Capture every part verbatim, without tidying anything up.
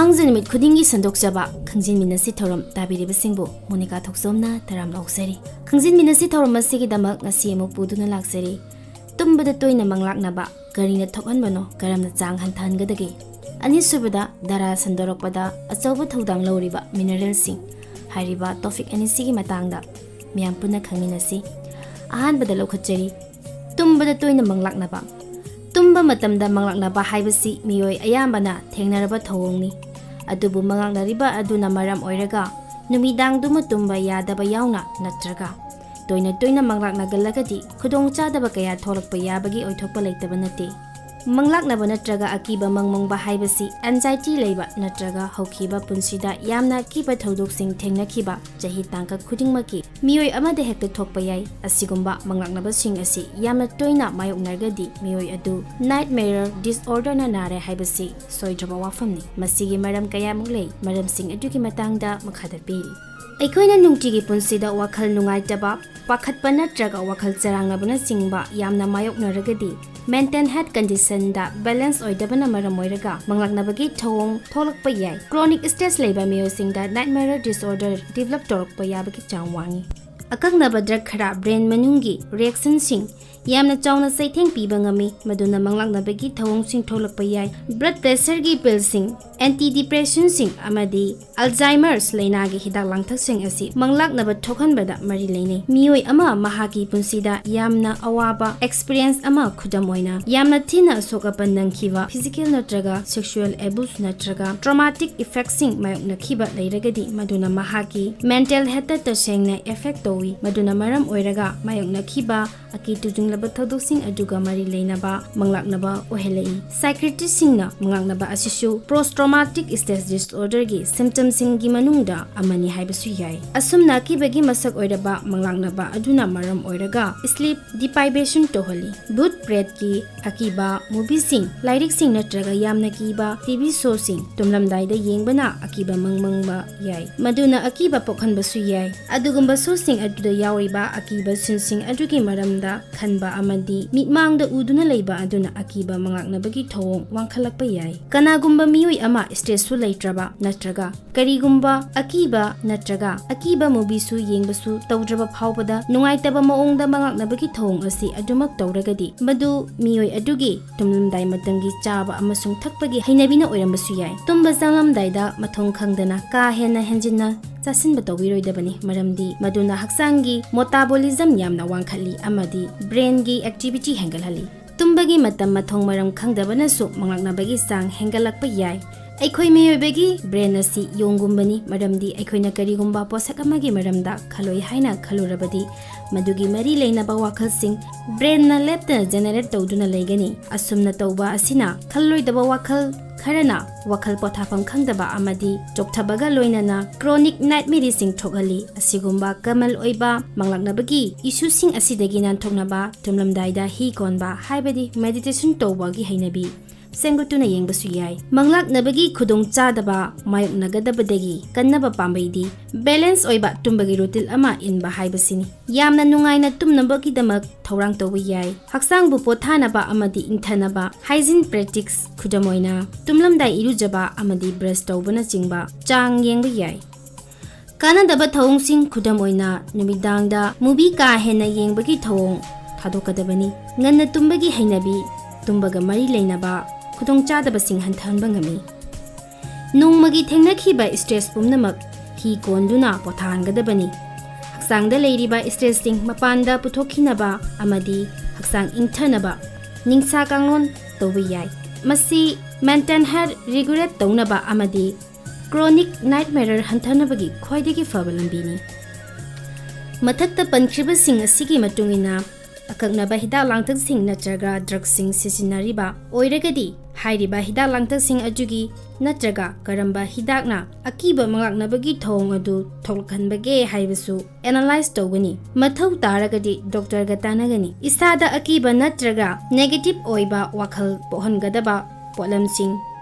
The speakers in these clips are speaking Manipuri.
ꯈꯪꯖ ꯅꯨꯃꯤꯠ ꯈꯨꯗꯤꯡꯒꯤ ꯁꯟꯗꯣꯛꯆꯕ ꯈꯪꯖꯤꯟꯃꯤꯟꯅꯁꯤ ꯊꯧꯔꯝ ꯇꯥꯕꯤꯔꯤꯕꯁꯤꯡꯕꯨ ꯃꯣꯅꯤꯀꯥ ꯊꯣꯛꯆꯣꯝꯅ ꯇꯔꯥꯝꯅ ꯑꯣꯛꯆꯔꯤ꯫ ꯈꯪꯖꯤꯟꯃꯤꯟꯅꯁꯤ ꯊꯧꯔꯝ ꯑꯁꯤꯒꯤꯗꯃꯛ ꯉꯁꯤ ꯑꯃꯨꯛ ꯄꯨꯗꯨꯅ ꯂꯥꯛꯆꯔꯤ꯫ ꯇꯨꯝꯕꯗ ꯇꯣꯏꯅ ꯃꯪꯂꯥꯛꯅꯕ ꯀꯔꯤꯅ ꯊꯣꯛꯍꯟꯕꯅꯣ, ꯀꯔꯝꯅ ꯆꯥꯡ ꯍꯟꯊꯍꯟꯒꯗꯒꯦ? ꯑꯅꯤꯁꯨꯕꯗ, ꯙꯔꯥ ꯁꯟꯗꯣꯔꯛꯄꯗ ꯑꯆꯧꯕ ꯊꯧꯗꯥꯡ ꯂꯧꯔꯤꯕ ꯃꯤꯅꯔꯦꯜꯁꯤꯡ ꯍꯥꯏꯔꯤꯕ ꯇꯣꯄꯤꯛ ꯑꯅꯤꯁꯤꯒꯤ ꯃꯇꯥꯡꯗ ꯃꯤꯌꯥꯝ ꯄꯨꯟꯅ ꯈꯪꯃꯤꯟꯅꯁꯤ꯫ ꯑꯍꯥꯟꯕꯗ ꯂꯧꯈꯠꯆꯔꯤ, ꯇꯨꯝꯕꯗ ꯇꯣꯏꯅ ꯃꯪꯂꯥꯛꯅꯕ꯫ ꯇꯨꯝꯕ ꯃꯇꯝꯗ ꯃꯪꯂꯥꯛꯅꯕ ꯍꯥꯏꯕꯁꯤ ꯃꯤꯑꯣꯏ ꯑꯌꯥꯝꯕꯅ ꯊꯦꯡꯅꯔꯕ ꯊꯧꯑꯣꯡꯅꯤ꯫ ꯑꯗꯨꯕꯨ ꯃꯪꯂꯥꯛꯅꯔꯤꯕ ꯑꯗꯨꯅ ꯃꯔꯝ ꯑꯣꯏꯔꯒ ꯅꯨꯃꯤꯗꯥꯡꯗꯨꯃ ꯇꯨꯝꯕ ꯌꯥꯗꯕ ꯌꯥꯎꯅ ꯅꯠꯇ꯭ꯔꯒ ꯇꯣꯏꯅ ꯇꯣꯏꯅ ꯃꯪꯂꯥꯛꯅꯒꯜꯂꯒꯗꯤ ꯈꯨꯗꯣꯡꯆꯥꯗꯕ ꯀꯌꯥ ꯊꯣꯛꯂꯛꯄ ꯌꯥꯕꯒꯤ ꯑꯣꯏꯊꯣꯛꯄ ꯂꯩꯇꯕ ꯅꯠꯇꯦ꯫ ꯃꯪꯂꯥꯛꯅꯕ ꯅꯠꯇ꯭ꯔꯒ ꯑꯀꯤꯕ ꯃꯪ ꯃꯪꯕ ꯍꯥꯏꯕꯁꯤ anxiety ꯂꯩꯕ ꯅꯠꯇ꯭ꯔꯒ ꯍꯧꯈꯤꯕ ꯄꯨꯟꯁꯤꯗ ꯌꯥꯝꯅ ꯑꯀꯤꯕ ꯊꯧꯗꯣꯛꯁꯤꯡ ꯊꯦꯡꯅꯈꯤꯕ ꯆꯍꯤ ꯇꯥꯡꯀꯛ ꯈꯨꯗꯤꯡꯃꯛꯀꯤ ꯃꯤꯑꯣꯏ ꯑꯃꯗ ꯍꯦꯛꯇ ꯊꯣꯛꯄ ꯌꯥꯏ꯫ ꯑꯁꯤꯒꯨꯝꯕ ꯃꯪꯂꯥꯛꯅꯕꯁꯤꯡ ꯑꯁꯤ ꯌꯥꯝꯅ ꯇꯣꯏꯅ ꯃꯥꯌꯣꯛꯅꯔꯒꯗꯤ ꯃꯤꯑꯣꯏ ꯑꯗꯨ night mirror disorder ꯅ ꯅꯥꯔꯦ ꯍꯥꯏꯕꯁꯤ ꯁꯣꯏꯗ꯭ꯔꯕ ꯋꯥꯐꯝꯅꯤ꯫ ꯃꯁꯤꯒꯤ ꯃꯔꯝ ꯀꯌꯥꯃꯨꯛ ꯂꯩ꯫ ꯃꯔꯝꯁꯤꯡ ꯑꯗꯨꯒꯤ ꯃꯇꯥꯡꯗ ꯃꯈꯥꯗ ꯄꯤꯔꯤ꯫ ꯑꯩꯈꯣꯏꯅ ꯅꯨꯡꯇꯤꯒꯤ ꯄꯨꯟꯁꯤꯗ ꯋꯥꯈꯜ ꯅꯨꯡꯉꯥꯏꯇꯕ, ꯄꯥꯈꯠꯄ ꯅꯠꯇ꯭ꯔꯒ ꯋꯥꯈꯜ ꯆꯔꯥꯡꯅꯕꯅꯆꯤꯡꯕ ꯌꯥꯝꯅ ꯃꯥꯌꯣꯛꯅꯔꯒꯗꯤ mental health condition ꯗ balance ꯑꯣꯏꯗꯕꯅ ꯃꯔꯝ ꯑꯣꯏꯔꯒ ꯃꯪꯂꯥꯛꯅꯕꯒꯤ ꯊꯧꯑꯣꯡ ꯊꯣꯛꯂꯛꯄ ꯌꯥꯏ꯫ Chronic stress ꯂꯩꯕ ꯃꯤꯑꯣꯏꯁꯤꯡꯗ night mirror disorder develop ꯇꯧꯔꯛꯄ ꯌꯥꯕꯒꯤ ꯆꯥꯡ ꯋꯥꯡꯏ꯫ ꯑꯀꯛꯅꯕ drug ꯈꯔ brain ꯃꯅꯨꯡꯒꯤ reaction ꯁꯤꯡ ꯌꯥꯝꯅ ꯆꯥꯎꯅ ꯆꯩꯊꯦꯡ ꯄꯤꯕ ꯉꯝꯃꯤ, ꯃꯗꯨꯅ ꯃꯪꯂꯥꯛꯅꯕꯒꯤ ꯊꯧꯑꯣꯡꯁꯤꯡ ꯊꯣꯛꯂꯛꯄ ꯌꯥꯏ꯫ Blood pressure ꯒꯤ pill ꯁꯤꯡ, antidepressant ꯁꯤꯡ ꯑꯃꯗꯤ Alzheimer's ꯂꯥꯏꯅꯥꯒꯤ ꯍꯤꯗꯥꯛ ꯂꯥꯡꯊꯛꯁꯤꯡ ꯑꯁꯤ ꯃꯪꯂꯥꯛꯅꯕ ꯊꯣꯛꯍꯟꯕꯗ ꯃꯔꯤ ꯂꯩꯅꯩ꯫ ꯃꯤꯑꯣꯏ ꯑꯃ ꯃꯍꯥꯛꯀꯤ ꯄꯨꯟꯁꯤꯗ ꯌꯥꯝꯅ ꯑꯋꯥꯕ experience ꯑꯃ, ꯈꯨꯗꯝ ꯑꯣꯏꯅ, ꯌꯥꯝꯅ ꯊꯤꯅ ꯑꯁꯣꯛ ꯑꯄꯟ ꯅꯪꯈꯤꯕ, physical ꯅꯠꯇ꯭ꯔꯒ sexual abuse ꯅꯠꯇ꯭ꯔꯒ traumatic effect ꯁꯤꯡ ꯃꯥꯌꯣꯛꯅꯈꯤꯕ ꯂꯩꯔꯒꯗꯤ, ꯃꯗꯨꯅ ꯃꯍꯥꯛꯀꯤ mental health ꯇ ꯇꯁꯦꯡꯅ effect ꯇꯧꯏ, ꯃꯗꯨꯅ ꯃꯔꯝ ꯑꯣꯏꯔꯒ ꯃꯥꯌꯣꯛꯅꯈꯤꯕ ꯑꯀꯤ ꯇꯨꯖꯨꯡꯂꯕ ꯊꯧꯗꯣꯛꯁꯤꯡ ꯑꯗꯨꯒ ꯃꯔꯤ ꯂꯩꯅꯕ ꯃꯪꯂꯥꯛꯅꯕ ꯑꯣꯏꯍꯜꯂꯛꯏ꯫ Psychiatrist ꯁꯤꯡꯅ ꯃꯪꯂꯥꯛꯅꯕ ꯑꯁꯤꯁꯨ post traumatic stress disorder ꯒꯤ symptom ꯁꯤꯡꯒꯤ ꯃꯅꯨꯡꯗ ꯑꯃꯅꯤ ꯍꯥꯏꯕꯁꯨ ꯌꯥꯏ꯫ ꯑꯁꯨꯝꯅ ꯑꯀꯤꯕꯒꯤ ꯃꯁꯛ ꯑꯣꯏꯔꯕ ꯃꯪꯂꯥꯛꯅꯕ ꯑꯗꯨꯅ ꯃꯔꯝ ꯑꯣꯏꯔꯒ sleep deprivation ꯇꯧꯍꯜꯂꯤ꯫ ꯚꯨꯠ ꯄ꯭ꯔꯦꯠꯀꯤ ꯑꯀꯤꯕ movie ꯁꯤꯡ, ꯂꯥꯏꯔꯤꯛꯁꯤꯡ ꯅꯠꯇ꯭ꯔꯒ ꯌꯥꯝꯅ ꯀꯤꯕ TV show ꯁꯤꯡ ꯇꯨꯝꯂꯝꯗꯥꯏꯗ ꯌꯦꯡꯕꯅ ꯑꯀꯤꯕ ꯃꯪ ꯃꯪꯕ ꯌꯥꯏ꯫ ꯃꯗꯨꯅ ꯑꯀꯤꯕ ꯄꯣꯛꯍꯟꯕꯁꯨ ꯌꯥꯏ꯫ ꯑꯗꯨꯒꯨꯝꯕ show ꯁꯤꯡ ꯑꯗꯨꯗ ꯌꯥꯎꯔꯤꯕ ꯑꯀꯤꯕ scene ꯁꯤꯡ ꯑꯗꯨꯒꯤ ꯃꯔꯝꯗ ꯈꯟꯕ ꯑꯃꯗꯤ ꯃꯤꯠꯃꯥꯡꯗ ꯎꯗꯨꯅ ꯂꯩꯕ ꯑꯗꯨꯅ ꯑꯀꯤꯕ ꯃꯉꯥꯛꯅꯕꯒꯤ ꯊꯧꯑꯣꯡ ꯋꯥꯡꯈꯠꯂꯛꯄ ꯌꯥꯏ꯫ ꯀꯅꯥꯒꯨꯝꯕ ꯃꯤꯑꯣꯏ ꯑꯃ stressꯁꯨ ꯂꯩꯇ꯭ꯔꯕ ꯅꯠꯇ꯭ꯔꯒ ꯀꯔꯤꯒꯨꯝꯕ ꯑꯀꯤꯕ ꯅꯠꯇ꯭ꯔꯒ ꯑꯀꯤꯕ movieꯁꯨ ꯌꯦꯡꯕꯁꯨ ꯇꯧꯗ꯭ꯔꯕ ꯐꯥꯎꯕꯗ ꯅꯨꯡꯉꯥꯏꯇꯕ ꯃꯑꯣꯡꯗ ꯃꯉꯥꯛꯅꯕꯒꯤ ꯊꯧꯑꯣꯡ ꯑꯁꯤ ꯑꯗꯨꯃꯛ ꯇꯧꯔꯒꯗꯤ, ꯃꯗꯨ ꯃꯤꯑꯣꯏ ꯑꯗꯨꯒꯤ ꯇꯨꯝꯂꯝꯗꯥꯏ ꯃꯇꯝꯒꯤ ꯆꯥꯕ ꯑꯃꯁꯨꯡ ꯊꯛꯄꯒꯤ ꯍꯩꯅꯕꯤꯅ ꯑꯣꯏꯔꯝꯕꯁꯨ ꯌꯥꯏ꯫ ꯇꯨꯝꯕ ꯆꯪꯂꯝꯗꯥꯏꯗ ꯃꯊꯣꯡ ꯈꯪꯗꯅ ꯀꯥ ꯍꯦꯟꯅ ꯍꯦꯟꯖꯤꯟꯅ ꯆꯥꯁꯤꯟꯕ ꯇꯧꯕꯤꯔꯣꯏꯗꯕꯅꯤ, ꯃꯔꯝꯗꯤ ꯃꯗꯨꯅ ꯍꯛꯆꯥꯡꯒꯤ metabolism ꯌꯥꯝꯅ ꯋꯥꯡꯈꯠꯂꯤ ꯑꯃꯗꯤ brainꯒꯤ activity ꯍꯦꯟꯒꯠꯍꯜꯂꯤ꯫ ꯇꯨꯝꯕꯒꯤ ꯃꯇꯝ ꯃꯊꯣꯡ ꯃꯔꯝ ꯈꯪꯗꯕꯅꯁꯨ ꯃꯉꯥꯛꯅꯕꯒꯤ ꯆꯥꯡ ꯍꯦꯟꯒꯠꯂꯛꯄ ꯌꯥꯏ꯫ ꯑꯩꯈꯣꯏ ꯃꯤꯑꯣꯏꯕꯒꯤ brain ꯑꯁꯤ ꯌꯣꯡꯒꯨꯝꯕꯅꯤ, ꯃꯔꯝꯗꯤ ꯑꯩꯈꯣꯏꯅ ꯀꯔꯤꯒꯨꯝꯕ ꯄꯣꯠꯁꯛ ꯑꯃꯒꯤ ꯃꯔꯝꯗ ꯈꯜꯂꯣꯏ ꯍꯥꯏꯅ ꯈꯜꯂꯨꯔꯕꯗꯤ, ꯃꯗꯨꯒꯤ ꯃꯔꯤ ꯂꯩꯅꯕ ꯋꯥꯈꯜꯁꯤꯡ brainꯅ ꯂꯦꯞꯇꯅ generate ꯇꯧꯗꯨꯅ ꯂꯩꯒꯅꯤ꯫ ꯑꯁꯨꯝꯅ ꯇꯧꯕ ꯑꯁꯤꯅ ꯈꯜꯂꯣꯏꯗꯕ ꯋꯥꯈꯜ ꯈꯔꯅ ꯋꯥꯈꯜ ꯄꯣꯊꯥꯐꯝ ꯈꯪꯗꯕ ꯑꯃꯗꯤ ꯆꯣꯛꯊꯕꯒ ꯂꯣꯏꯅꯅ chronic nightmareꯁꯤꯡ ꯊꯣꯛꯍꯜꯂꯤ꯫ ꯑꯁꯤꯒꯨꯝꯕ common ꯑꯣꯏꯕ ꯃꯪꯂꯥꯛꯅꯕꯒꯤ issueꯁꯤꯡ ꯑꯁꯤꯗꯒꯤ ꯅꯥꯟꯊꯣꯛꯅꯕ ꯇꯨꯝꯂꯝꯗꯥꯏꯗ ꯍꯤ ꯀꯣꯟꯕ ꯍꯥꯏꯕꯗꯤ meditation ꯇꯧꯕꯒꯤ ꯍꯩꯅꯕꯤ ꯁꯦꯝꯒꯠꯇꯨꯅ ꯌꯦꯡꯕꯁꯨ ꯌꯥꯏ꯫ ꯃꯪꯂꯥꯛꯅꯕꯒꯤ ꯈꯨꯗꯣꯡꯆꯥꯗꯕ ꯃꯥꯌꯣꯛꯅꯒꯗꯕꯗꯒꯤ ꯀꯟꯅꯕ ꯄꯥꯝꯕꯩꯗꯤ balance ꯑꯣꯏꯕ ꯇꯨꯝꯕꯒꯤ routine ꯑꯃ ꯏꯟꯕ ꯍꯥꯏꯕꯁꯤꯅꯤ꯫ ꯌꯥꯝꯅ ꯅꯨꯡꯉꯥꯏꯅ ꯇꯨꯝꯅꯕꯒꯤꯗꯃꯛ ꯊꯧꯔꯥꯡ ꯇꯧꯕ ꯌꯥꯏ꯫ ꯍꯛꯆꯥꯡꯕꯨ ꯄꯣꯊꯥꯅꯕ ꯑꯃꯗꯤ ꯏꯪꯊꯅꯕ hygiene practice, ꯈꯨꯗꯝ ꯑꯣꯏꯅ ꯇꯨꯝꯂꯝꯗꯥꯏ ꯏꯔꯨꯖꯕ ꯑꯃꯗꯤ brush ꯇꯧꯕꯅꯆꯤꯡꯕ ꯆꯥꯡ ꯌꯦꯡꯕ ꯌꯥꯏ꯫ ꯀꯥꯟꯅꯗꯕ ꯊꯧꯑꯣꯡꯁꯤꯡ, ꯈꯨꯗꯝ ꯑꯣꯏꯅ ꯅꯨꯃꯤꯗꯥꯡꯗ movie ꯀꯥ ꯍꯦꯟꯅ ꯌꯦꯡꯕꯒꯤ ꯊꯧꯑꯣꯡ ꯊꯥꯗꯣꯛꯀꯗꯕꯅꯤ꯫ ꯉꯟꯅ ꯇꯨꯝꯕꯒꯤ ꯍꯩꯅꯕꯤ, ꯇꯨꯝꯕꯒ ꯃꯔꯤ ꯂꯩꯅꯕ ꯈꯨꯗꯣꯡꯆꯥꯗꯕꯁꯤꯡ ꯍꯟꯊꯍꯟꯕ ꯉꯝꯃꯤ꯫ ꯅꯣꯡꯃꯒꯤ ꯊꯦꯡꯅꯈꯤꯕ stress ꯄꯨꯝꯅꯃꯛ ꯍꯤ ꯀꯣꯟꯗꯨꯅ ꯄꯣꯊꯥꯍꯟꯒꯗꯕꯅꯤ꯫ ꯍꯛꯆꯥꯡꯗ ꯂꯩꯔꯤꯕ stressꯁꯤꯡ ꯃꯄꯥꯟꯗ ꯄꯨꯊꯣꯛꯈꯤꯅꯕ ꯑꯃꯗꯤ ꯍꯛꯆꯥꯡ ꯏꯪꯊꯅꯕ ꯅꯤꯡꯁꯥ ꯀꯥꯡꯂꯣꯟ ꯇꯧꯕ ꯌꯥꯏ꯫ ꯃꯁꯤ mental health regulate ꯇꯧꯅꯕ ꯑꯃꯗꯤ chronic nightmare ꯍꯟꯊꯅꯕꯒꯤ ꯈ꯭ꯋꯥꯏꯗꯒꯤ ꯐꯕ ꯂꯝꯕꯤꯅꯤ꯫ ꯃꯊꯛꯇ ꯄꯟꯈ꯭ꯔꯤꯕꯁꯤꯡ ꯑꯁꯤꯒꯤ ꯃꯇꯨꯡ ꯏꯟꯅ ꯑꯀꯛꯅꯕ ꯍꯤꯗꯥꯛ ꯂꯥꯡꯊꯛꯁꯤꯡ ꯅꯠꯇ꯭ꯔꯒ drugꯁꯤꯡ ꯁꯤꯖꯤꯟꯅꯔꯤꯕ ꯑꯣꯏꯔꯒꯗꯤ, ꯍꯥꯏꯔꯤꯕ ꯍꯤꯗꯥꯛ ꯂꯥꯡꯊꯛꯁꯤꯡ ꯑꯗꯨꯒꯤ ꯅꯠꯇ꯭ꯔꯒ ꯀꯔꯝꯕ ꯍꯤꯗꯥꯛꯅ ꯑꯀꯤꯕ ꯃꯉꯥꯛꯅꯕꯒꯤ ꯊꯧꯑꯣꯡ ꯑꯗꯨ ꯊꯣꯛꯂꯛꯍꯟꯕꯒꯦ ꯍꯥꯏꯕꯁꯨ analyze ꯇꯧꯒꯅꯤ꯫ ꯃꯊꯧ ꯇꯥꯔꯒꯗꯤ doctorꯒ ꯇꯥꯟꯅꯒꯅꯤ꯫ ꯏꯁꯥꯗ ꯑꯀꯤꯕ ꯅꯠꯇ꯭ꯔꯒ negative ꯑꯣꯏꯕ ꯋꯥꯈꯜ ꯄꯣꯛꯍꯟꯒꯗꯕ ꯄꯣꯠꯂꯝꯁꯤꯡ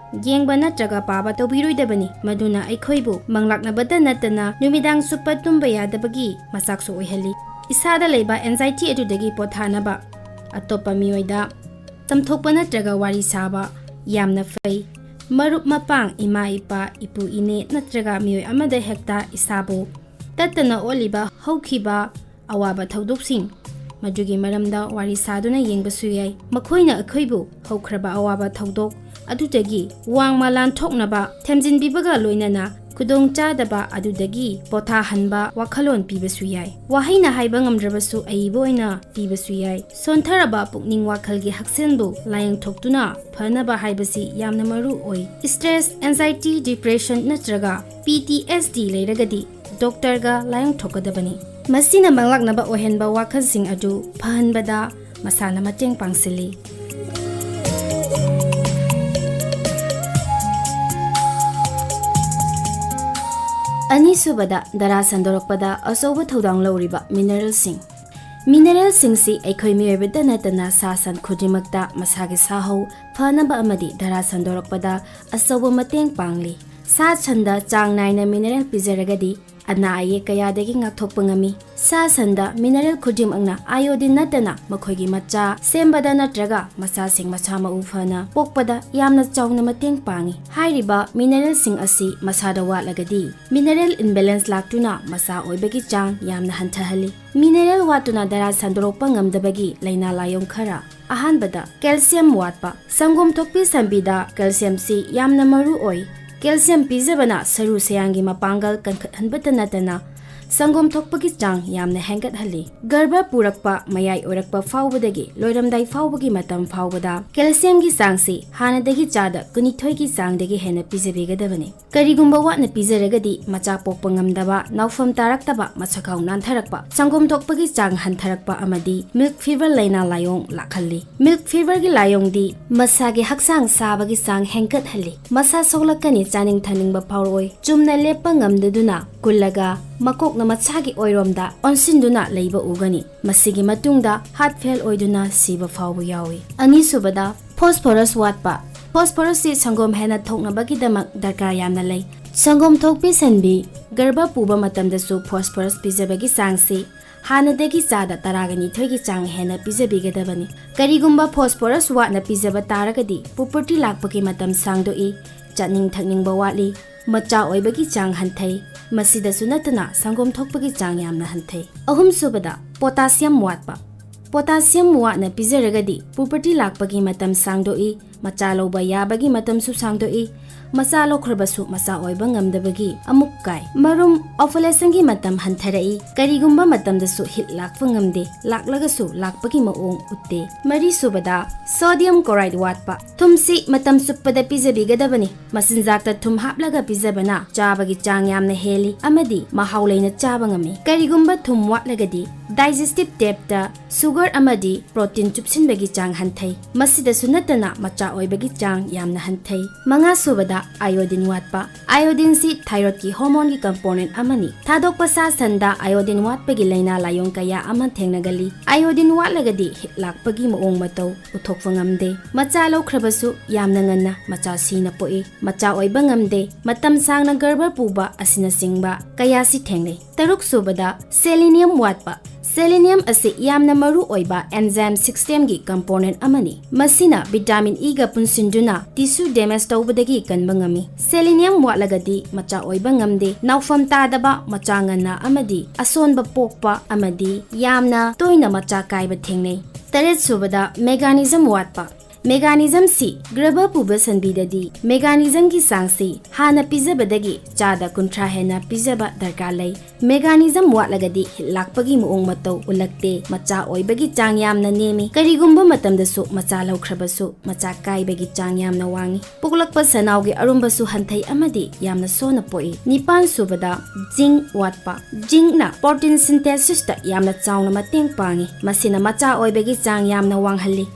ꯌꯦꯡꯕ ꯅꯠꯇ꯭ꯔꯒ ꯄꯥꯕ ꯇꯧꯕꯤꯔꯣꯏꯗꯕꯅꯤ, ꯃꯗꯨꯅ ꯑꯩꯈꯣꯏꯕꯨ ꯃꯪꯂꯥꯛꯅꯕꯇ ꯅꯠꯇꯅ ꯅꯨꯃꯤꯗꯥꯡ ꯆꯨꯞꯄ ꯇꯨꯝꯕ ꯌꯥꯗꯕꯒꯤ ꯃꯆꯥꯛꯁꯨ ꯑꯣꯏꯍꯜꯂꯤ꯫ ꯏꯁꯥꯗ ꯂꯩꯕ anxiety ꯑꯗꯨꯗꯒꯤ ꯄꯣꯊꯥꯅꯕ ꯑꯇꯣꯞꯄ ꯃꯤꯑꯣꯏꯗ ꯆꯝꯊꯣꯛꯄ ꯅꯠꯇ꯭ꯔꯒ ꯋꯥꯔꯤ ꯁꯥꯕ ꯌꯥꯝꯅ ꯐꯩ꯫ ꯃꯔꯨꯞ ꯃꯄꯥꯡ, ꯏꯃꯥ ꯏꯄꯥ, ꯏꯄꯨ ꯏꯅꯦ ꯅꯠꯇ꯭ꯔꯒ ꯃꯤꯑꯣꯏ ꯑꯃꯗ ꯍꯦꯛꯇ ꯏꯁꯥꯕꯨ ꯇꯠꯇꯅ ꯑꯣꯠꯂꯤꯕ ꯍꯧꯈꯤꯕ ꯑꯋꯥꯕ ꯊꯧꯗꯣꯛꯁꯤꯡ, ꯃꯗꯨꯒꯤ ꯃꯔꯝꯗ ꯋꯥꯔꯤ ꯁꯥꯗꯨꯅ ꯌꯦꯡꯕꯁꯨ ꯌꯥꯏ꯫ ꯃꯈꯣꯏꯅ ꯑꯩꯈꯣꯏꯕꯨ ꯍꯧꯈ꯭ꯔꯕ ꯑꯋꯥꯕ ꯊꯧꯗꯣꯛ ꯑꯗꯨꯗꯒꯤ ꯋꯥꯡꯃ ꯂꯥꯟꯊꯣꯛꯅꯕ ꯊꯦꯝꯖꯤꯟꯕꯤꯕꯒ ꯂꯣꯏꯅꯅ ꯈꯨꯗꯣꯡꯆꯥꯗꯕ ꯑꯗꯨꯗꯒꯤ ꯄꯣꯊꯥꯍꯟꯕ ꯋꯥꯈꯜꯂꯣꯟ ꯄꯤꯕꯁꯨ ꯌꯥꯏ꯫ ꯋꯥꯍꯩꯅ ꯍꯥꯏꯕ ꯉꯝꯗ꯭ꯔꯕꯁꯨ ꯑꯏꯕ ꯑꯣꯏꯅ ꯄꯤꯕꯁꯨ ꯌꯥꯏ꯫ ꯁꯣꯟꯊꯔꯕ ꯄꯨꯛꯅꯤꯡ ꯋꯥꯈꯜꯒꯤ ꯍꯛꯁꯦꯜꯕꯨ ꯂꯥꯌꯦꯡꯊꯣꯛꯇꯨꯅ ꯐꯅꯕ ꯍꯥꯏꯕꯁꯤ ꯌꯥꯝꯅ ꯃꯔꯨ ꯑꯣꯏ꯫ Stress, anxiety, depression ꯅꯠꯇ꯭ꯔꯒ P T S D ꯂꯩꯔꯒꯗꯤ ꯗꯣꯛꯇꯔꯒ ꯂꯥꯌꯦꯡꯊꯣꯛꯀꯗꯕꯅꯤ꯫ ꯃꯁꯤꯅ ꯃꯪꯂꯥꯛꯅꯕ ꯑꯣꯏꯍꯟꯕ ꯋꯥꯈꯜꯁꯤꯡ ꯑꯗꯨ ꯐꯍꯟꯕꯗ ꯃꯁꯥꯅ ꯃꯇꯦꯡ ꯄꯥꯡꯁꯤꯜꯂꯤ꯫ ꯑꯅꯤꯁꯨꯕꯗ, ꯙꯔꯥ ꯁꯟꯗꯣꯔꯛꯄꯗ ꯑꯆꯧꯕ ꯊꯧꯗꯥꯡ ꯂꯧꯔꯤꯕ mineralꯁꯤꯡ꯫ Mineralꯁꯤꯡꯁꯤ ꯑꯩꯈꯣꯏ ꯃꯤꯑꯣꯏꯕꯗ ꯅꯠꯇꯅ ꯁꯥ ꯁꯟ ꯈꯨꯗꯤꯡꯃꯛꯇ ꯃꯁꯥꯒꯤ ꯁꯥꯍꯧ ꯐꯅꯕ ꯑꯃꯗꯤ ꯙꯔꯥ ꯁꯟꯗꯣꯔꯛꯄꯗ ꯑꯆꯧꯕ ꯃꯇꯦꯡ ꯄꯥꯡꯂꯤ꯫ ꯁꯥ ꯁꯟꯗ ꯆꯥꯡ ꯅꯥꯏꯅ mineral ꯄꯤꯖꯔꯒꯗꯤ ꯑꯅꯥ ꯑꯌꯦꯛ ꯀꯌꯥꯗꯒꯤ ꯉꯥꯛꯊꯣꯛꯄ ꯉꯝꯃꯤ꯫ ꯁꯥ ꯁꯟꯗ mineral ꯈꯨꯗꯤꯡꯃꯛꯅ iodine ꯅꯠꯇꯅ ꯃꯈꯣꯏꯒꯤ ꯃꯆꯥ ꯁꯦꯝꯕꯗ ꯅꯠꯇ꯭ꯔꯒ ꯃꯆꯥꯁꯤꯡ ꯃꯁꯥ ꯃꯎ ꯐꯅ ꯄꯣꯛꯄꯗ ꯌꯥꯝꯅ ꯆꯥꯎꯅ ꯃꯇꯦꯡ ꯄꯥꯡꯏ꯫ ꯍꯥꯏꯔꯤꯕ mineralꯁꯤꯡ ꯑꯁꯤ ꯃꯁꯥꯗ ꯋꯥꯠꯂꯒꯗꯤ mineral imbalance ꯂꯥꯛꯇꯨꯅ ꯃꯆꯥ ꯑꯣꯏꯕꯒꯤ ꯆꯥꯡ ꯌꯥꯝꯅ ꯍꯟꯊꯍꯜꯂꯤ꯫ Mineral ꯋꯥꯠꯇꯨꯅ ꯙꯔꯥ ꯁꯟꯗꯣꯔꯛꯄ ꯉꯝꯗꯕꯒꯤ ꯂꯥꯏꯅꯥ ꯂꯥꯏꯑꯣꯡ ꯈꯔ꯫ ꯑꯍꯥꯟꯕꯗ, calcium ꯋꯥꯠꯄ꯫ ꯁꯪꯒꯣꯝ ꯊꯣꯛꯄꯤ ꯁꯟꯕꯤꯗ calciumꯁꯤ ꯌꯥꯝꯅ ꯃꯔꯨ ꯑꯣꯏ꯫ Calcium ꯄꯤꯖꯕꯅ ꯁꯔꯨ ꯁꯌꯥꯡꯒꯤ ꯃꯄꯥꯡꯒꯜ ꯀꯟꯈꯠꯍꯟꯕꯇ ꯅꯠꯇꯅ ꯁꯪꯒꯣꯝ ꯊꯣꯛꯄꯒꯤ ꯆꯥꯡ ꯌꯥꯝꯅ ꯍꯦꯟꯒꯠꯍꯜꯂꯤ꯫ ꯒꯔꯚ ꯄꯨꯔꯛꯄ ꯃꯌꯥꯏ ꯑꯣꯏꯔꯛꯄ ꯐꯥꯎꯕꯗꯒꯤ ꯂꯣꯏꯔꯝꯗꯥꯏ ꯐꯥꯎꯕꯒꯤ ꯃꯇꯝ ꯐꯥꯎꯕꯗ calciumꯒꯤ ꯆꯥꯡꯁꯤ ꯍꯥꯟꯅꯗꯒꯤ ꯆꯥꯗ ꯀꯨꯟꯅꯤꯊꯣꯏꯒꯤ ꯆꯥꯡꯗꯒꯤ ꯍꯦꯟꯅ ꯄꯤꯖꯕꯤꯒꯗꯕꯅꯤ꯫ ꯀꯔꯤꯒꯨꯝꯕ ꯋꯥꯠꯅ ꯄꯤꯖꯔꯒꯗꯤ ꯃꯆꯥ ꯄꯣꯛꯄ ꯉꯝꯗꯕ, ꯅꯥꯎꯐꯝ ꯇꯥꯔꯛꯇꯕ, ꯃꯁꯛꯈꯥꯎ ꯅꯥꯟꯊꯔꯛꯄ, ꯁꯪꯒꯣꯝ ꯊꯣꯛꯄꯒꯤ ꯆꯥꯡ ꯍꯟꯊꯔꯛꯄ ꯑꯃꯗꯤ milk fever ꯂꯥꯏꯅꯥ ꯂꯥꯏꯑꯣꯡ ꯂꯥꯛꯍꯜꯂꯤ꯫ Milk feverꯒꯤ ꯂꯥꯏꯑꯣꯡꯗꯤ ꯃꯁꯥꯒꯤ ꯍꯛꯆꯥꯡ ꯁꯥꯕꯒꯤ ꯆꯥꯡ ꯍꯦꯟꯒꯠꯍꯜꯂꯤ꯫ ꯃꯁꯥ ꯁꯣꯛꯂꯛꯀꯅꯤ, ꯆꯥꯅꯤꯡ ꯊꯛꯅꯤꯡꯕ ꯐꯥꯎꯔꯛꯑꯣꯏ꯫ ꯆꯨꯝꯅ ꯂꯦꯞꯄ ꯉꯝꯗꯗꯨꯅ ꯀꯨꯜꯂꯒ ꯃꯀꯣꯛꯅ ꯃꯁꯥꯒꯤ ꯑꯣꯏꯔꯣꯝꯗ ꯑꯣꯟꯁꯤꯟꯗꯨꯅ ꯂꯩꯕ ꯎꯒꯅꯤ꯫ ꯃꯁꯤꯒꯤ ꯃꯇꯨꯡꯗ heart fail ꯑꯣꯏꯗꯨꯅ ꯁꯤꯕ ꯐꯥꯎꯕ ꯌꯥꯎꯏ꯫ ꯑꯅꯤꯁꯨꯕꯗ, phosphorus ꯋꯥꯠꯄ꯫ Phosphorusꯁꯤ ꯁꯪꯒꯣꯝ ꯍꯦꯟꯅ ꯊꯣꯛꯅꯕꯒꯤꯗꯃꯛ ꯗꯔꯀꯥꯔ ꯌꯥꯝꯅ ꯂꯩ꯫ ꯁꯪꯒꯣꯝ ꯊꯣꯛꯄꯤ ꯁꯟꯕꯤ ꯒꯔꯚ ꯄꯨꯕ ꯃꯇꯝꯗꯁꯨ phosphorus ꯄꯤꯖꯕꯒꯤ ꯆꯥꯡꯁꯤ ꯍꯥꯟꯅꯗꯒꯤ ꯆꯥꯗ ꯇꯔꯥꯒ ꯅꯤꯊꯣꯏꯒꯤ ꯆꯥꯡ ꯍꯦꯟꯅ ꯄꯤꯖꯕꯤꯒꯗꯕꯅꯤ꯫ ꯀꯔꯤꯒꯨꯝꯕ phosphorus ꯋꯥꯠꯅ ꯄꯤꯖꯕ ꯇꯥꯔꯒꯗꯤ puberty ꯂꯥꯛꯄꯒꯤ ꯃꯇꯝ ꯁꯥꯡꯗꯣꯛꯏ, ꯆꯥꯅꯤꯡ ꯊꯛꯅꯤꯡꯕ ꯋꯥꯠꯂꯤ, ꯃꯆꯥ ꯑꯣꯏꯕꯒꯤ ꯆꯥꯡ ꯍꯟꯊꯩ꯫ ꯃꯁꯤꯗꯁꯨ ꯅꯠꯇꯅ ꯁꯪꯒꯣꯝ ꯊꯣꯛꯄꯒꯤ ꯆꯥꯡ ꯌꯥꯝꯅ ꯍꯟꯊꯩ꯫ ꯑꯍꯨꯝꯁꯨꯕꯗ, potassium ꯋꯥꯠꯄ꯫ Potassium ꯋꯥꯠꯅ ꯄꯤꯖꯔꯒꯗꯤ puberty ꯂꯥꯛꯄꯒꯤ ꯃꯇꯝ ꯁꯥꯡꯗꯣꯛꯏ, ꯃꯆꯥ ꯂꯧꯕ ꯌꯥꯕꯒꯤ ꯃꯇꯝꯁꯨ ꯁꯥꯡꯗꯣꯛꯏ, ꯃꯆꯥ ꯂꯧꯈ꯭ꯔꯕꯁꯨ ꯃꯆꯥ ꯑꯣꯏꯕ ꯉꯝꯗꯕꯒꯤ ꯑꯃꯨꯛ ꯀꯥꯏ꯫ ꯃꯔꯨꯝ, ovulationꯒꯤ ꯃꯇꯝ ꯍꯟꯊꯔꯛꯏ, ꯀꯔꯤꯒꯨꯝꯕ ꯃꯇꯝꯗꯁꯨ heat ꯂꯥꯛꯄ ꯉꯝꯗꯦ, ꯂꯥꯛꯂꯒꯁꯨ ꯂꯥꯛꯄꯒꯤ ꯃꯑꯣꯡ ꯎꯠꯇꯦ꯫ ꯃꯔꯤꯁꯨꯕꯗ, sodium chloride ꯋꯥꯠꯄ꯫ ꯊꯨꯝꯁꯤ ꯃꯇꯝ ꯆꯨꯞꯄꯗ ꯄꯤꯖꯕꯤꯒꯗꯕꯅꯤ꯫ ꯃꯆꯤꯟꯖꯥꯛꯇ ꯊꯨꯝ ꯍꯥꯞꯂꯒ ꯄꯤꯖꯕꯅ ꯆꯥꯕꯒꯤ ꯆꯥꯡ ꯌꯥꯝꯅ ꯍꯦꯜꯂꯤ ꯑꯃꯗꯤ ꯃꯍꯥꯎ ꯂꯩꯅ ꯆꯥꯕ ꯉꯝꯃꯤ꯫ ꯀꯔꯤꯒꯨꯝꯕ ꯊꯨꯝ ꯋꯥꯠꯂꯒꯗꯤ digestive tractꯇ sugar ꯑꯃꯗꯤ protein ꯆꯨꯞꯁꯤꯟꯕꯒꯤ ꯆꯥꯡ ꯍꯟꯊꯩ꯫ ꯃꯁꯤꯗꯁꯨ ꯅꯠꯇꯅ ꯃꯆꯥ ꯑꯣꯏꯕꯒꯤ ꯆꯥꯡ ꯌꯥꯝꯅ ꯍꯟꯊꯩ꯫ ꯃꯉꯥꯁꯨꯕꯗ, iodine ꯋꯥꯠꯄ꯫ Iodineꯁꯤ thyroidꯀꯤ hormoneꯒꯤ component ꯑꯃꯅꯤ꯫ ꯊꯥꯗꯣꯛꯄ ꯁꯥ ꯁꯟꯗ iodine ꯋꯥꯠꯄꯒꯤ ꯂꯥꯏꯅꯥ ꯂꯥꯏꯌꯣꯡ ꯀꯌꯥ ꯑꯃ ꯊꯦꯡꯅꯒꯜꯂꯤ꯫ Iodine ꯋꯥꯠꯂꯒꯗꯤ heat ꯂꯥꯛꯄꯒꯤ ꯃꯑꯣꯡ ꯃꯇꯧ ꯎꯠꯊꯣꯛꯄ ꯉꯝꯗꯦ꯫ ꯃꯆꯥ ꯂꯧꯈ꯭ꯔꯕꯁꯨ ꯌꯥꯝꯅ ꯉꯟꯅ ꯃꯆꯥ ꯁꯤꯅ ꯄꯣꯛꯏ꯫ ꯃꯆꯥ ꯑꯣꯏꯕ ꯉꯝꯗꯦ꯫ ꯃꯇꯝ ꯁꯥꯡꯅ ꯒꯔꯚ ꯄꯨꯕ ꯑꯁꯤꯅꯆꯤꯡꯕ ꯀꯌꯥꯁꯤ ꯊꯦꯡꯅꯩ꯫ ꯇꯔꯨꯛꯁꯨꯕꯗ, selenium ꯋꯥꯠꯄ꯫ Selenium ꯑꯁꯤ ꯌꯥꯝꯅ ꯃꯔꯨ ꯑꯣꯏꯕ enzyme systemꯒꯤ component ꯑꯃꯅꯤ꯫ ꯃꯁꯤꯅ vitamin Eꯒ ꯄꯨꯟꯁꯤꯟꯗꯨꯅ tissue damage ꯇꯧꯕꯗꯒꯤ ꯀꯟꯕ ꯉꯝꯃꯤ꯫ Selenium ꯋꯥꯠꯂꯒꯗꯤ ꯃꯆꯥ ꯑꯣꯏꯕ ꯉꯝꯗꯦ, ꯅꯥꯎꯐꯝ ꯇꯥꯗꯕ, ꯃꯆꯥ ꯉꯟꯅ ꯑꯃꯗꯤ ꯑꯁꯣꯟꯕ ꯄꯣꯛꯄ ꯑꯃꯗꯤ ꯌꯥꯝꯅ ꯇꯣꯏꯅ ꯃꯆꯥ ꯀꯥꯏꯕ ꯊꯦꯡꯅꯩ꯫ ꯇꯔꯦꯠꯁꯨꯕꯗ, magnesium ꯋꯥꯠꯄ꯫ Magnesiumꯁꯤ ꯒꯔꯚ ꯄꯨꯕ ꯁꯟꯕꯤꯗꯗꯤ magnesiumꯒꯤ ꯆꯥꯡꯁꯤ ꯍꯥꯟꯅ ꯄꯤꯖꯕꯗꯒꯤ ꯆꯥꯗ ꯀꯨꯟꯊ꯭ꯔꯥ ꯍꯦꯟꯅ ꯄꯤꯖꯕ ꯗꯔꯀꯥꯔ ꯂꯩ꯫ Magnesium ꯋꯥꯠꯂꯒꯗꯤ heat ꯂꯥꯛꯄꯒꯤ ꯃꯑꯣꯡ ꯃꯇꯧ ꯎꯠꯂꯛꯇꯦ, ꯃꯆꯥ ꯑꯣꯏꯕꯒꯤ ꯆꯥꯡ ꯌꯥꯝꯅ ꯅꯦꯝꯃꯤ, ꯀꯔꯤꯒꯨꯝꯕ ꯃꯇꯝꯗꯁꯨ ꯃꯆꯥ ꯂꯧꯈ꯭ꯔꯕꯁꯨ ꯃꯆꯥ ꯀꯥꯏꯕꯒꯤ ꯆꯥꯡ ꯌꯥꯝꯅ ꯋꯥꯡꯉꯤ꯫ ꯄꯣꯛꯂꯛꯄ ꯁꯅꯥꯎꯒꯤ ꯑꯔꯨꯝꯕꯁꯨ ꯍꯟꯊꯩ ꯑꯃꯗꯤ ꯌꯥꯝꯅ ꯁꯣꯟꯅ ꯄꯣꯛꯏ꯫ ꯅꯤꯄꯥꯟꯁꯨꯕꯗ, zinc ꯋꯥꯠꯄ꯫ Zincꯅ protein synthesisꯇ ꯌꯥꯝꯅ ꯆꯥꯎꯅ ꯃꯇꯦꯡ ꯄꯥꯡꯉꯤ, ꯃꯁꯤꯅ ꯃꯆꯥ ꯑꯣꯏꯕꯒꯤ ꯆꯥꯡ ꯌꯥꯝꯅ ꯋꯥꯡꯍꯜꯂꯤ꯫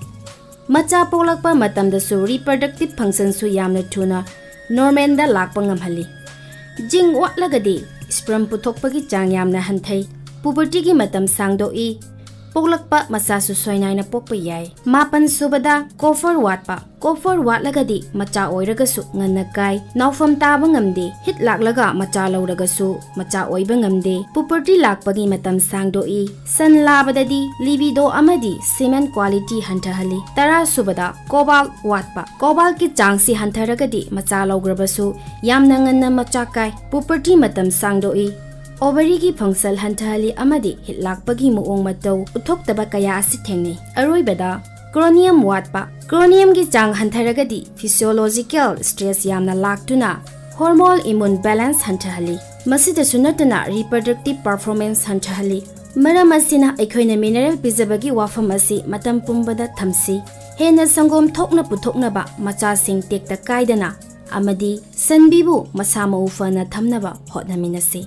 ꯃꯆꯥ ꯄꯣꯛꯂꯛꯄ ꯃꯇꯝꯗꯁꯨ reproductive functionꯁꯨ ꯌꯥꯝꯅ ꯊꯨꯅ normalꯗ ꯂꯥꯛꯄ ꯉꯝꯍꯜꯂꯤ꯫ Zinc ꯋꯥꯠꯂꯒꯗꯤ sperm ꯄꯨꯊꯣꯛꯄꯒꯤ ꯆꯥꯡ ꯌꯥꯝꯅ ꯍꯟꯊꯩ, pubertyꯒꯤ ꯃꯇꯝ ꯁꯥꯡꯗꯣꯛꯏ, ꯄꯣꯛꯂꯛꯄ ꯃꯆꯥꯁꯨ ꯁꯣꯏꯅꯥꯏꯅ ꯄꯣꯛꯄ ꯌꯥꯏ꯫ ꯃꯥꯄꯟ ꯁꯨꯕꯗ, copper ꯋꯥꯠꯄ꯫ Copper ꯋꯥꯠꯂꯒꯗꯤ ꯃꯆꯥ ꯑꯣꯏꯔꯒꯁꯨ ꯉꯟꯅ ꯀꯥꯏ, ꯅꯥꯎꯐꯝ ꯇꯥꯕ ꯉꯝꯗꯦ, ꯍꯤꯠ ꯂꯥꯛꯂꯒ ꯃꯆꯥ ꯂꯧꯔꯒꯁꯨ ꯃꯆꯥ ꯑꯣꯏꯕ ꯉꯝꯗꯦ꯫ Puberty ꯂꯥꯛꯄꯒꯤ ꯃꯇꯝ ꯁꯥꯡꯗꯣꯛꯏ꯫ ꯁꯟ ꯂꯥꯕꯗꯗꯤ libido ꯑꯃꯗꯤ semen quality ꯍꯟꯊꯍꯜꯂꯤ꯫ ꯇꯔꯥ ꯁꯨꯕꯗ, cobalt ꯋꯥꯠꯄ꯫ Cobaltꯀꯤ ꯆꯥꯡꯁꯤ ꯍꯟꯊꯔꯒꯗꯤ ꯃꯆꯥ ꯂꯧꯈ꯭ꯔꯕꯁꯨ ꯌꯥꯝꯅ ꯉꯟꯅ ꯃꯆꯥ ꯀꯥꯏ꯫ Puberty ꯃꯇꯝ ꯁꯥꯡꯗꯣꯛꯏ꯫ Ovaryꯒꯤ function ꯍꯟꯊꯍꯜꯂꯤ ꯑꯃꯗꯤ ꯍꯤꯠ ꯂꯥꯛꯄꯒꯤ ꯃꯑꯣꯡ ꯃꯇꯧ ꯎꯠꯊꯣꯛꯇꯕ ꯀꯌꯥ ꯑꯁꯤ ꯊꯦꯡꯅꯩ꯫ ꯑꯔꯣꯏꯕꯗ, chromium ꯋꯥꯠꯄ꯫ Chromiumꯒꯤ ꯆꯥꯡ ꯍꯟꯊꯔꯒꯗꯤ physiological stress ꯌꯥꯝꯅ ꯂꯥꯛꯇꯨꯅ hormonal imbalance ꯍꯟꯊꯍꯜꯂꯤ꯫ ꯃꯁꯤꯗꯁꯨ ꯅꯠꯇꯅ reproductive performance ꯍꯟꯊꯍꯜꯂꯤ꯫ ꯃꯔꯝ ꯑꯁꯤꯅ ꯑꯩꯈꯣꯏꯅ mineral ꯄꯤꯖꯕꯒꯤ ꯋꯥꯐꯝ ꯑꯁꯤ ꯃꯇꯝ ꯄꯨꯝꯕꯗ ꯊꯝꯁꯤ꯫ ꯍꯦꯟꯅ ꯁꯪꯒꯣꯝ ꯊꯣꯛꯅ ꯄꯨꯊꯣꯛꯅꯕ, ꯃꯆꯥꯁꯤꯡ ꯇꯦꯛꯇ ꯀꯥꯏꯗꯅ ꯑꯃꯗꯤ ꯁꯟꯕꯤꯕꯨ ꯃꯁꯥ ꯃꯎ ꯐꯅ ꯊꯝꯅꯕ ꯍꯣꯠꯅꯃꯤꯟꯅꯁꯤ꯫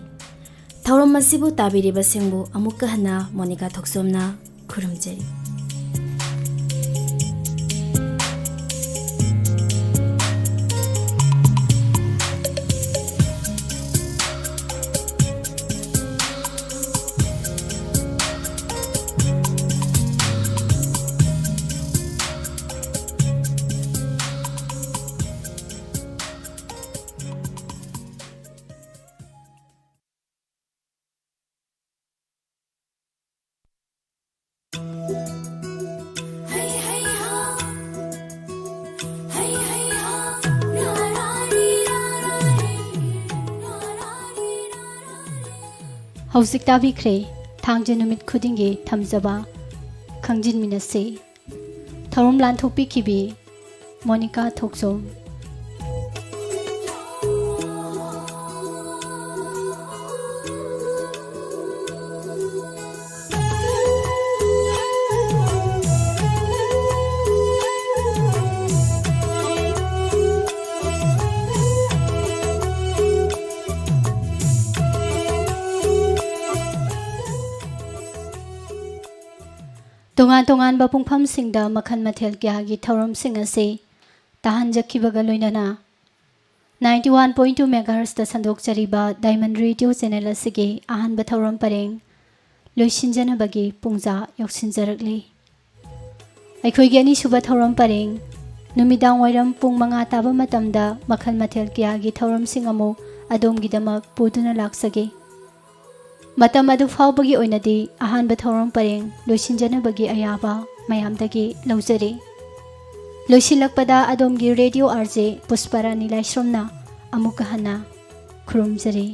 ꯊꯧꯔꯝ ꯑꯁꯤꯕꯨ ꯇꯥꯕꯤꯔꯤꯕꯁꯤꯡꯕꯨ ꯑꯃꯨꯛꯀ ꯍꯟꯅ ꯃꯣꯅꯤꯀꯥ ꯊꯣꯛꯆꯣꯝꯅ ꯈꯨꯔꯨꯝꯖꯔꯤ꯫ ꯍꯧꯖꯤꯛ ꯇꯥꯕꯤꯈ꯭ꯔꯦ, ꯊꯥꯡꯖ ꯅꯨꯃꯤꯠ ꯈꯨꯗꯤꯡꯒꯤ ꯊꯝꯖꯕ ꯈꯪꯖꯤꯟꯃꯤꯟꯅꯁꯤ꯫ ꯊꯧꯔꯝ ꯂꯥꯟꯊꯣꯛꯄꯤꯈꯤꯕꯤ ꯃꯣꯅꯤꯀꯥ ꯊꯣꯛꯆꯣꯝ꯫ ꯇꯣꯉꯥꯟ ꯇꯣꯉꯥꯟꯕ ꯄꯨꯡꯐꯝꯁꯤꯡꯗ ꯃꯈꯜ ꯃꯊꯦꯜ ꯀꯌꯥꯒꯤ ꯊꯧꯔꯝꯁꯤꯡ ꯑꯁꯤ ꯇꯥꯍꯟꯖꯈꯤꯕꯒ ꯂꯣꯏꯅꯅ ninety one point two megahertzꯇ ꯁꯟꯗꯣꯛꯆꯔꯤꯕ Diamond Radio channel ꯑꯁꯤꯒꯤ ꯑꯍꯥꯟꯕ ꯊꯧꯔꯝ ꯄꯔꯦꯡ ꯂꯣꯏꯁꯤꯟꯖꯅꯕꯒꯤ ꯄꯨꯡꯖꯥ ꯌꯧꯁꯤꯟꯖꯔꯛꯂꯤ꯫ ꯑꯩꯈꯣꯏꯒꯤ ꯑꯅꯤꯁꯨꯕ ꯊꯧꯔꯝ ꯄꯔꯦꯡ, ꯅꯨꯃꯤꯗꯥꯡ ꯋꯥꯏꯔꯝ ꯄꯨꯡ ꯃꯉꯥ ꯇꯥꯕ ꯃꯇꯝꯗ ꯃꯈꯜ ꯃꯊꯦꯜ ꯀꯌꯥꯒꯤ ꯊꯧꯔꯝꯁꯤꯡ ꯑꯃꯨꯛ ꯑꯗꯣꯝꯒꯤꯗꯃꯛ ꯄꯨꯗꯨꯅ ꯂꯥꯛꯆꯒꯦ꯫ ꯃꯇꯝ ꯑꯗꯨ ꯐꯥꯎꯕꯒꯤ ꯑꯣꯏꯅꯗꯤ ꯑꯍꯥꯟꯕ ꯊꯧꯔꯝ ꯄꯔꯦꯡ ꯂꯣꯏꯁꯤꯟꯖꯅꯕꯒꯤ ꯑꯌꯥꯕ ꯃꯌꯥꯝꯗꯒꯤ ꯂꯧꯖꯔꯤ꯫ ꯂꯣꯏꯁꯤꯜꯂꯛꯄꯗ ꯑꯗꯣꯝꯒꯤ ꯔꯦꯗꯤꯑꯣ ꯑꯥꯔ ꯖꯦ ꯄꯨꯁꯄꯔꯥꯅꯤ ꯂꯥꯏꯁ꯭ꯔꯝꯅ ꯑꯃꯨꯛꯀ ꯍꯟꯅ ꯈꯨꯔꯨꯝꯖꯔꯤ꯫